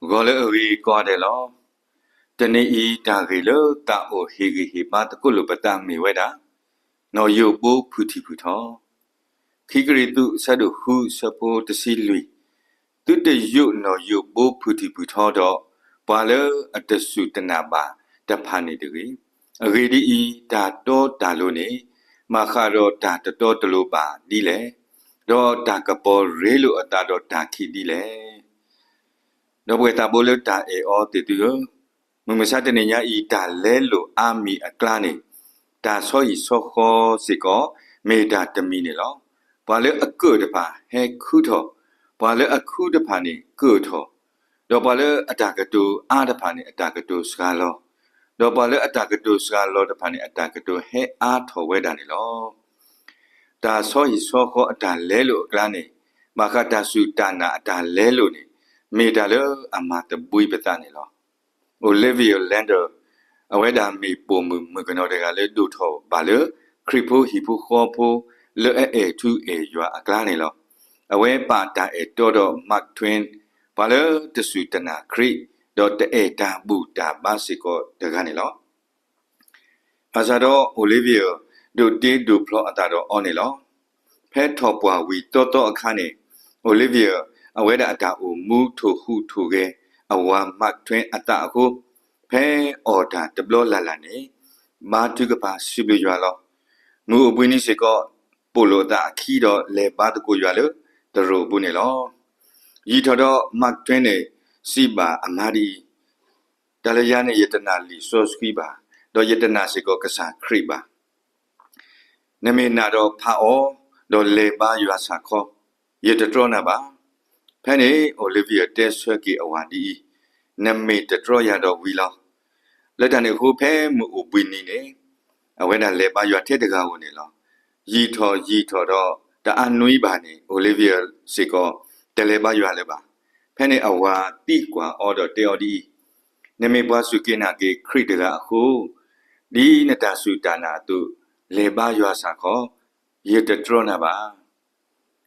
ဂီၤလၢအဂ့ၤကိးဂၤဒဲးလီၤ. တနံၤအံၤတၢ်ဂ့ၢ်လၢသးအိၣ်ဟ့ၣ်ဂံၢ်ဟ့ၣ်ဘါသကိးလိာ်ပသးမ့ၢ်ဝဲဒၣ် နီၣ်ယိၣ်ဘိဖုၣ်ထံၣ်ဖုၣ်ထီ, ခံကရံၣ်သူး အဆၢဒိၣ်ဃု အဆၢဖိတဆံလွံၢ်, သုတယိၣ်နီၣ်ယိၣ်ဘိဖုၣ်ထံၣ်ဖုၣ်ထီဒီး ပှၤလၢအတစူၢ်တနာ်ဘၣ်တဖၣ်န့ၣ်တဂ့ၤ. အဂ့ၢ်ဒ်အံၤ, တၢ်တီတၢ်လိၤန့ၣ် ဘၣ်ဃးဒီးတၢ်တတီတလိၤဘၣ်ဒ်လဲၣ်. ဒီးတၢ်ကပီၤရ့လိာ်အသးဒီးတၢ်ခံးဒ်လဲၣ်. ဒီပုၢ်ဝဲၢ်သးဘိလၢတၢ်အဲၣ်အီၤသ့ၣ်သုဧၢ, မုၢ်မဆါတနံၤညါအံၤ တၢ်လဲလိာ်အါမံၤအကျါန့ၣ် တၢ်ဆီဟံၣ်ဆီဃီစ့ၢ်ကီး မ့ၢ်တၢ်တမံၤန့ၣ်လီၤ. ပှၤလၢအကၢၣ်တဖၣ်ဟဲခုထီၣ်, ပှၤလၢအခုတဖၣ်န့ၣ်ကၢၣ်ထီၣ်, ဒီးပှၤလၢအတၢ်ကတိၤအါတဖၣ်န့ၣ် အတၢ်ကတိၤစှၤလီၤ, ဒီးပှၤလၢအတၢ်ကတိၤစှၤလီၤတဖၣ်န့ၣ် အတၢ်ကတိၤဟဲအါထီၣ်ဝဲဒၣ်န့ၣ်လီၤ. တၢ်ဆီဟံၣ်ဆီဃီအတၢ်လဲလိာ်အကျါန့ၣ် ဘၣ်ဃးတၢ်စူၢ်တၢ်နာ်အတၢ်လဲလိာ်န့ၣ် မ့ၢ်တၢ်လၢအမၤသဘှံးပသးန့ၣ်လီၤ. Olivia Landell အဝဲဒၣ်မ့ၢ်ပိာ်မုၣ်မုၣ်ကနီၤတဂၤလၢဒိၣ်ထီၣ်ဘၣ်လၢ ခရံာ်ဖိဟံၣ်ဖိဃီဖိ လၢအအဲၣ်ထူအဲၣ်ယွၤအကျါန့ၣ်လီၤ. အဝဲပာ်တၢ်အဲၣ်တီဒီး Mark Twain ပှၤလၢတစူၢ်တနာ်ခရံာ် ဒီးတအဲၣ်တၢ်ဘူၣ်တၢ်ဘါစ့ၢ်ကီးတဂၤန့ၣ်လီၤ. ဘၣ်ဆၣ်ဒီး Olivia ဒိးတ့ဒိးဖျီအသးဒီးအီၤန့ၣ်လီၤ. ဖဲထီၣ်ပှၢ်ဝံၤသီသီအခါန့ၣ် Olivia အဝဲဒၣ်အတၢ်အိၣ်မူထိၣ်ဟူးထိၣ်ဂဲၤအဝၤ Mark Twain အသးအဃိ ဖဲအီၣ်တၢ်တဘျီလၢ်လၢ်န့ၣ် ဘါထုကဖၣ်စံးဘျုးယွၤလီၤ. မုၢ်အိၣ်ဘှံးနံၤစ့ၢ်ကီး ပိာ်လိာ်အသးအခံဒီးလဲၤဘါသကိးယွၤလၢသရိာ်အပူၤန့ၣ်လီၤ. ယံာ်ထီၣ်ဒီး Mark Twain န့ၣ် စံးဘၣ်အမါဒ်အံၤ, တၢ်လၢယၤန့ၣ် ယတနာ်လံာ်စီဆှံဘၣ်, ဒီးယတနာ်စ့ၢ်ကီးကစၢ်ခရံာ်ဘၣ်. နမ့ၢ်နာ်ဒီးဖးအီၤ, ဒီးလဲၤဘါယွၤဆၣ်ခီ, ယတတြီနၤဘၣ်. ဖဲန့ၣ် Olivia တဲဆၢက့ၤအဝၤဒ်အံၤ, နမ့ၢ်တတြီယၤဒီးဝံၤလီၤ. လၢတၢ်န့ၣ်အဃိ ဖဲမုၢ်အိၣ်ဘှံးနံၤန့ၣ် အဝဲဒၣ်လဲၤဘါယွၤထဲတဂၤဧိၤန့ၣ်လီၤ. ယံာ်ထီၣ်ယံာ်ထီၣ်ဒီး တအါနွံဘၣ်န့ၣ် Olivia စ့ၢ်ကီး တလဲၤဘါယွၤလၢၤဘၣ်. ဖဲန့ၣ်အဝၤသံကွၢ်အီၤဒီးတဲအီၤဒ်အံၤ, နမ့ၢ်ပှၤစူၢ်က့ၤနာ်က့ၤခရံာ်တဂၤအဃိ ဒ်နတၢ်စူၢ်တၢ်နာ်အသိး လဲၤဘါယွၤဆၣ်ခီ, ယတတြီနၤဘၣ်.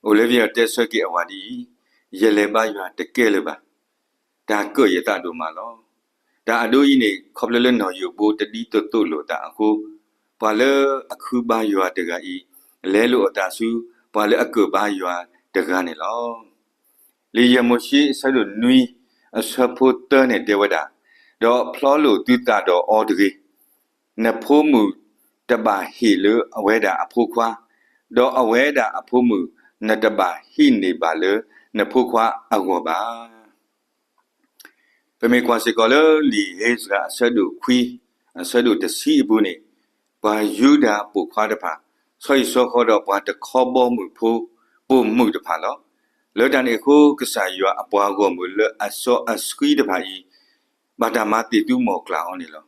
Olivia တဲဆၢက့ၤအဝၤဒ်အံၤ, ယလဲၤဘါယွၤတကဲလၢၤဘၣ်. တၢ်ကၢၣ်ယသးဒိၣ်မးလီၤ. တၢ်အဒိအံၤန့ၣ် ခီဖျိလၢနီၣ်ယိၣ်ဘိတဒ်သိးသိးလိာ်သးအဃိ, ပှၤလၢအခုဘါယွၤတဂၤအံၤ လဲလိာ်အသးဆူ ပှၤလၢအကၢၣ်ဘါယွၤတဂၤန့ၣ်လီၤ. လံာ်ယဲၢ်မိၤၡ့အဆၢဒိၣ်နွံ အဆၢဖိသၢန့ၣ်တဲဝဲဒၣ်, ဒီးဖျီလိာ်သုသးဒီးအီၤတဂ့ၤ. နဖိမုၣ်တဘၣ်ဟ့ၣ်လၢအဝဲဒၣ်အဖိခွါ, ဒီးအဝဲဒၣ်အဖိမုၣ်နတဘၣ်ဟံးန့ၢ်ဘၣ်လၢနဖိခွါအဂီၢ်ဘၣ်. ပမ့ၢ်ကွၢ်စ့ၢ်ကီးလၢလံာ်ဧ့စြၤအဆၢဒိၣ်ခွံ အဆၢဒိၣ်တဆံအပူၤန့ၣ်, ပှၤယူဒၤပိာ်ခွါတဖၣ် ဆီဟံၣ်ဆီဃီဒီးပှၤတခီဘီမုၢ်ဖိ ပိာ်မုၣ်တဖၣ်လီၤ. လၢတၢ်န့ၣ်အဃိ ကစၢ်ယွၤအပှၤဂီၢ်မုၢ်လၢအစီအဆှံတဖၣ်အံၤ ဘၣ်တၢ်မၤသ့ၣ်သုမီၢ်ကျၢ်အီၤန့ၣ်လီၤ.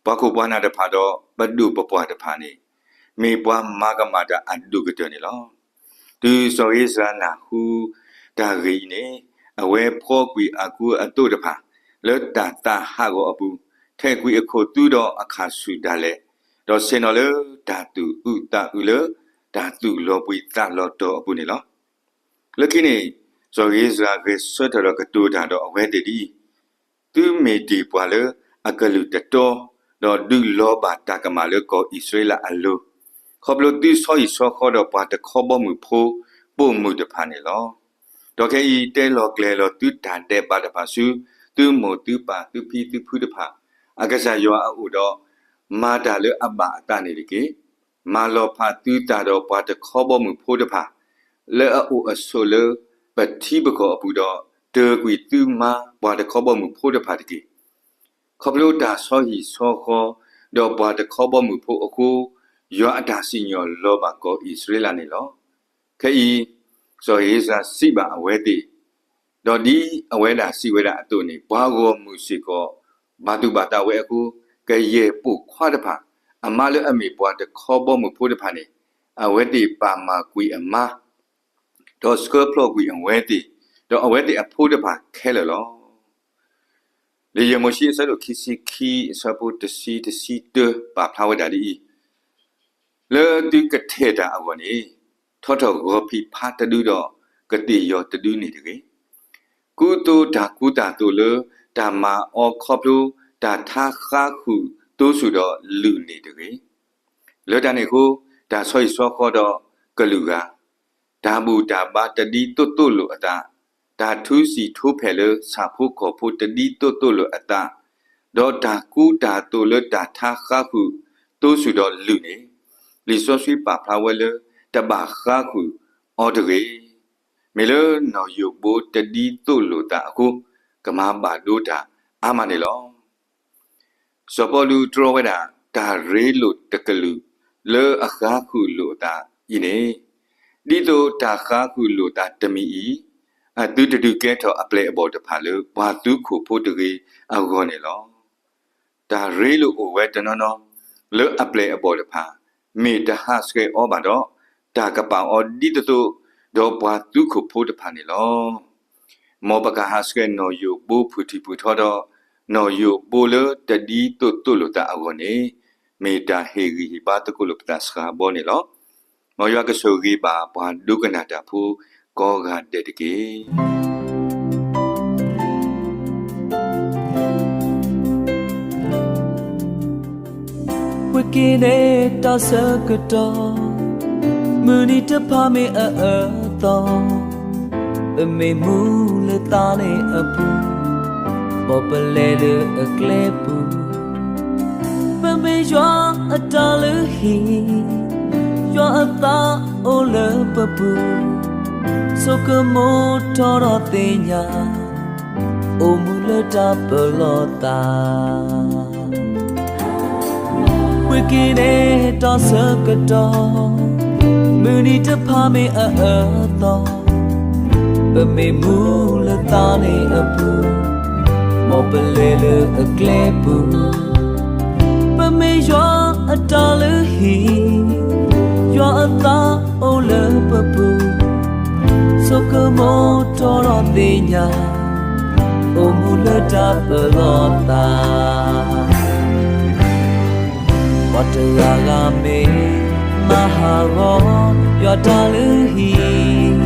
ပှၤခိၣ်ပှၤနၢ်တဖၣ်ဒီးပဒိၣ်ပပှၢ်တဖၣ်န့ၣ် မ့ၢ်ပှၤမၤကမၣ်တၢ်အဒိၣ်ကတၢၢ်န့ၣ်လီၤ. တုၤစီၤဧ့စြၤနၢ်ဟူတၢ်ဂ့ၢ်အံၤန့ၣ်, အဝဲဖှီကွံာ်အကူအသိးတဖၣ် လၢတၢ်သးဟးဂီၤအပူၤ, ထဲးကွံာ်အခိၣ်သူဒီးအခၣ်ဆူၣ်ဒၣ်လဲာ်, ဒီးဆ့ၣ်နီၤလၢတၢ်သူၣ်အုးသးအုးလၢ တၢ်သူၣ်လီၤဘှံးသးလီၤတီၤအပူၤန့ၣ်လီၤ. လၢခံန့ၣ် စီၤဧ့စြၤဂဲၤဆၢထၢၣ်ဒီးကတိၤတၢ်ဒီးအဝဲသ့ၣ်ဒ်အံၤ, သုမ့ၢ်ဒံးပှၤလၢအကလုၢ်တတီ, ဒီးဒုးလီၤဘၣ်တၢ်ကမၣ်လၢကီၢ်အံၣ်စရ့လးအလိၤ, ခီဖျိသုဆီဟံၣ်ဆီဃီဒီးပှၤတခီဘီမုၢ်ဖိ ပိာ်မုၣ်တဖၣ်န့ၣ်လီၤ. ဒီးခဲအံၤ တဲလီၤကျဲၤလီၤသုတၢ်ဒဲးဘးတဖၣ်ဆူ သုမိၢ်သုပၢ်သုဖံသုဖုတဖၣ် အကစၢ်ယွၤအအိၣ်ဒီး မၤတၢ်လၢအဘၣ်အသးန့ၣ်တက့ၢ်. မၤလီၤဖးသုသးဒီးပှၤတခီဘီမုၢ်ဖိတဖၣ် လၢအအိၣ်အဆိးလၢပထံပကီၢ်အပူၤဒီး တၢၤကွံာ်သုမါပှၤတခီဘီမုၢ်ဖိတဖၣ်တက့ၢ်. ခီဖျိတၢ်ဆီဟံၣ်ဆီဃီ ဒီးပှၤတခီဘီမုၢ်ဖိအဃိ, ယွၤအတၢ်စံၣ်ညီၣ်လီၤဘၣ်ကီၢ်အံၣ်စရ့လးန့ၣ်လီၤ. ခဲအံၤ စီၤဧ့စြၤစံးဘၣ်အဝဲသ့ၣ်, ဒီးဒ်အဝဲဒၣ်စံးဝဲဒၣ်အသိးန့ၣ် ပှၤဂီၢ်မုၢ်စ့ၢ်ကီး ဘၣ်သူၣ်ဘၣ်သးဝဲအဃိ, ကယဲၢ်ပိာ်ခွါတဖၣ် အမါလၢအမ့ၢ်ပှၤတခီဘီမုၢ်ဖိတဖၣ်န့ၣ် အဝဲသ့ၣ်ပာ်မၤကွံာ်အမါ ဒီးဆှၢဖျိးကွံာ်အဝဲသ့ၣ်, ဒီးအဝဲသ့ၣ်အဖိတဖၣ်ခဲလၢာ်လီၤ. လံာ်ယဲၢ်မိၤၡ့အဆၢဒိၣ်ခံဆံခံ အဆၢဖိတဆံ တဆံတၢ ပာ်ဖျါဝဲဒၣ်ဒ်အံၤ, လၢသုကထဲးတၢ်အဂီၢ်န့ၣ် ထီထီၣ်ဂီၤဖံးဖါတဒုဒီးကသ့ၣ်ယီၤတဒုန့ၣ်တဂ့ၤ. ကူသိးတၢ်ကူတၢ်သိးလၢတၢ်မၤအီၤခီဖျိတၢ်ထါဃါဃုာ်သိဆူၣ်ဒီးလုၢ်န့ၣ်တဂ့ၤ. လၢတၢ်န့ၣ်အဃိ, တၢ်ဆီဟံၣ်ဆီဃီဒီးကလုာ်ဂၤ, တၢ်ဘူၣ်တၢ်ဘါတဒ်သိးသိးလိာ်အသး, တၢ်ထူစံာ်ထူဖဲးလၢဆၣ်ဖိကီၢ်ဖိတဒ်သိးသိးလိာ်အသး, ဒီးတၢ်ကူတၢ်သိးလၢတၢ်ထါဃါဃုာ်သိဆူၣ်ဒီးလုၢ်န့ၣ်, လံာ်စီဆှံပာ်ဖျါဝဲလၢတဘၣ်ဃါဃုာ်အီၤတဂ့ၤ. မ့ၢ်လၢနီၣ်ယိၣ်ဘိတဒ်သိးလိာ်သးအဃိ, ကမၤဘၣ်ဒိတၢ်အါမးန့ၣ်လီၤ. စီၤပီလူးတြီဝဲဒၣ် တၢ်ရ့လိာ်တကလုာ်လၢအဃါဃုာ်လိာ်အသးအံၤန့ၣ်, ဒ်သိးတၢ်ဃါဃုာ်လိာ်သးတမံၤအံၤ, အသုတဒုးကဲထီၣ်အပျဲၢ်အဘီၣ်တဖၣ်လၢပှၤသုးခိၣ်ဖိတဂ့ၤအဂီၢ်န့ၣ်လီၤ. တၢ်ရ့လိာ်အိၣ်ဝဲတနီၤနီၤလၢအပျဲၢ်အဘီၣ်တဖၣ်, မ့ၢ်တဟးဆှဲးအီၤဘၣ်ဒီး, တၢ်ကပာ်အီၤဒ်သိးသိးဒီးပှၤသုးခိၣ်ဖိတဖၣ်န့ၣ်လီၤ. မ်ပကဟးဆှဲးနီၣ်ယိၣ်ဘိဖုၣ်ထံၣ်ဖုၣ်ထီဒီး နီၣ်ယိၣ်ဘိလၢတဒ်သိးသိးလိာ်သးအဂီၢ်န့ၣ်, မ့ၢ်တၢ်ဟ့ၣ်ဂံၢ်ဟ့ၣ်ဘါသကိးလိာ်ပသးစှၤဘီန့ၣ်လီၤ. မ်ယွၤကဆိၣ်ဂ့ၤဘၣ်ပှၤဒိကနၣ်တၢ်ဖိကိးဂၤဒဲးတက့ၢ်. ဝံၤက့ၤန့ၣ်တၢ်ဆၢကတီၢ်, မုၢ်နံၤတဖၣ်မ့ၢ်အအၢအသီ, ပမ့ၢ်မူလၢသးန့ၣ်အပူၤ, မ်ပလဲၤလၢအကျဲပူၤ, ပမ့ၢ်ယွၤအတၢ်လုၢ်ဟံၣ်, ယွၤအသးအိၣ်လၢပပူၤ, ဆိကမိၣ်ထီၣ်ဒီးသ့ၣ်ညါ, အိၣ်မူလၢတၢ်ပလီၢ်သး. ဝံၤက့ၤန့ၣ်တၢ်ဆၢကတီၢ်, မုၢ်နံၤတဖၣ်မ့ၢ်အအၢအသီ, ပမ့ၢ်မူလၢသးန့ၣ်အပူၤ, မ်ပလဲၤလၢအကျဲပူၤ, ပမ့ၢ်ယွၤအတၢ်လုၢ်ဟံၣ်, ယွၤအသးအိၣ်လၢပပူၤ, ဆိကမိၣ်ထီၣ်ဒီးသ့ၣ်ညါ, အိၣ်မူလၢတၢ်ပလီၢ်သး. ပှၤတဂၤဂၤမ့ၢ်မၤဟးဂီၤယွၤတၢ်လုၢ်ဟံၣ်,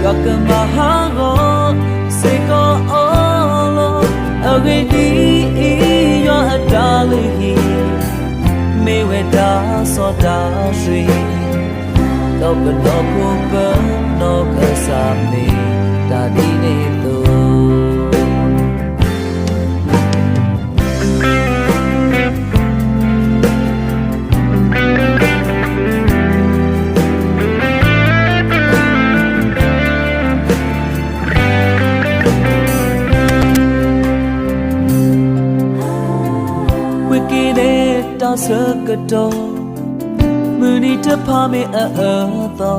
ယွၤကမၤဟးဂီၤစ့ၢ်ကီးအီၤလီၤ. အဂ့ၢ်ဒ်အံၤ, ယွၤအတၢ်လုၢ်ဟံၣ် မ့ၢ်ဝဲတၢ်စီတၢ်ဆှံ, ဒီးပနီၢ်ခိပနီၢ်ကစၢ်မ့ၢ်တၢ်ဒ်န့ၣ်အသိး. ဝံၤက့ၤန့ၣ်တၢ်ဆၢကတီၢ်, မုၢ်နံၤတဖၣ်မ့ၢ်အအၢအသီ,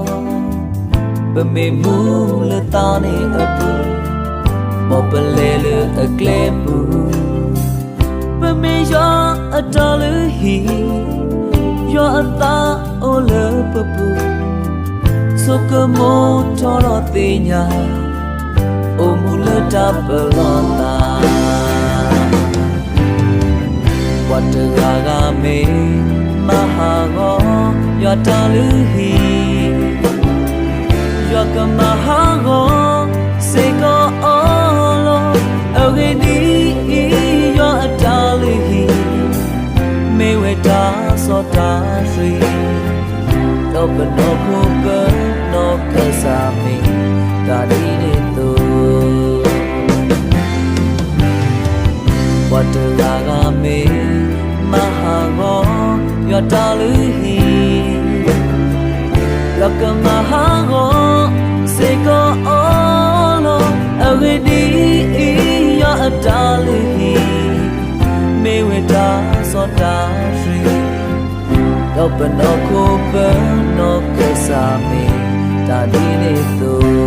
ပမ့ၢ်မူလၢသးန့ၣ်အပူၤ, မ်ပလဲၤလၢအကျဲပူၤ, ပမ့ၢ်ယွၤအတၢ်လုၢ်ဟံၣ်, ယွၤအသးအိၣ်လၢပပူၤ, ဆိကမိၣ်ထီၣ်ဒီးသ့ၣ်ညါ, အိၣ်မူလၢတၢ်ပလီၢ်သး. ပှၤတဂၤဂၤမ့ၢ်မၤဟးဂီၤယွၤတၢ်လုၢ်ဟံၣ်, ယွၤကမၤဟးဂီၤစ့ၢ်ကီးအီၤလီၤ. အဂ့ၢ်ဒ်အံၤ, ယွၤအတၢ်လုၢ်ဟံၣ် မ့ၢ်ဝဲတၢ်စီတၢ်ဆှံ, ဒီးပနီၢ်ခိပနီၢ်ကစၢ်မ့ၢ်တၢ်ဒ်န့ၣ်အသိး. ပှၤတဂၤဂၤမ့ၢ်မၤဟးဂီၤယွၤတၢ်လုၢ်ဟံၣ်, ယွၤကမၤဟးဂီၤစ့ၢ်ကီးအီၤလီၤ. အဂ့ၢ်ဒ်အံၤ, ယွၤအတၢ်လုၢ်ဟံၣ် မ့ၢ်ဝဲတၢ်စီတၢ်ဆှံ, ဒီးပနီၢ်ခိပနီၢ်ကစၢ်မ့ၢ်တၢ်ဒ်န့ၣ်အသိး.